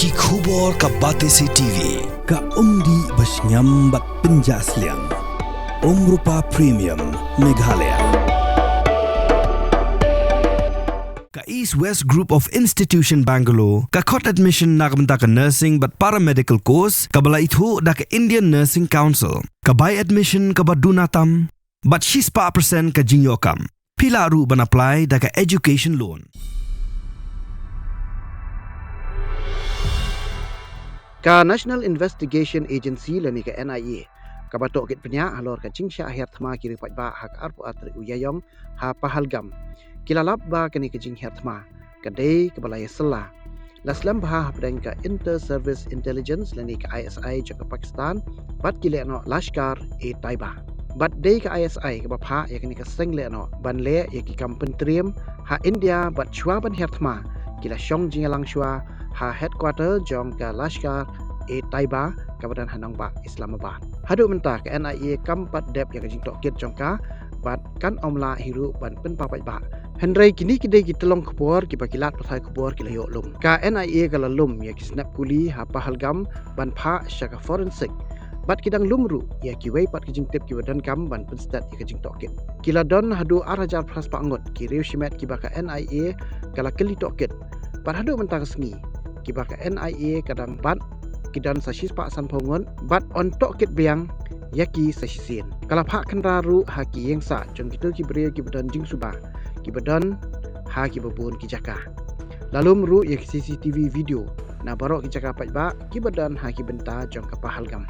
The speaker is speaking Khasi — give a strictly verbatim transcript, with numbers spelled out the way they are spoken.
Ki khubor ka Batesi T V, ka umdih ba shngiam bad pynjah sliang. Umrupa Premium, Meghalaya. Ka East West Group of Institution Bangalore, ka khot admission na ka bynta ka nursing bad paramedical course, kaba la ithuh da ka Indian Nursing Council, ka bai admission kaba duna tam, bad shispah percent ka jingïoh kam. Phi lah ruh ban apply da ka education loan. Ka National Investigation Agency lane ka N I A, kaba tohkit bniah halor ka jingshah hiar thma ki riew paidbah ha ka arphew ar tarik u Ïaïong ha Pahalgam, ki la lap ba kane ka jinghiar thma ka dei kaba la ïasylla. La slem bha hapdeng ka Inter Service Intelligence lane ka I S I jong ka Pakistan bad ki lehnoh Lashkar-e-Taiba. Bad dei ka I S I kaba phah ïa kane ka seng lehnoh ban leh ïa ki kam pyntriem ha India, bad shuwa ban hiar thma ki la shong jingïalang shuwa ha headquarter jong ka Lashkar-e-Taiba kaba don ha nongbah Islamabad. Haduh mynta ka N I A kam pat dep ïa ka jingtohkit jong ka bad kan ym lah hi ruh ban pynpaw paidbah. Hynrei kine ki dei ki tyllong khubor kiba ki lad pathai khubor ki la ïoh lum. Ka N I A ka la lum ïa ki snep kuli ha Pahalgam ban phah sha ka forensic, bad ki dang lum ruh ïa kiwei pat ki jingtip kiba donkam ban pynstet ïa ka jingtohkit. Ki la don haduh ar hajar phra spah ngut ki riew shimet kiba ka N I A ka la kylli tohkit. Bad haduh mynta ka sngi kiba ka N I A ka dang bat ki don sa shispah sanphew ngut bad yn tohkit biang ïa ki sa shisien. Ka la phah khynra ruh ha ki ïing sah jong kito ki briew kiba don jingsuba kiba don ha kiba bun ki jaka. La lum ruh ïa ki C C T V video na baroh ki jaka paidbah kiba don ha ki bynta jong ka Pahalgam.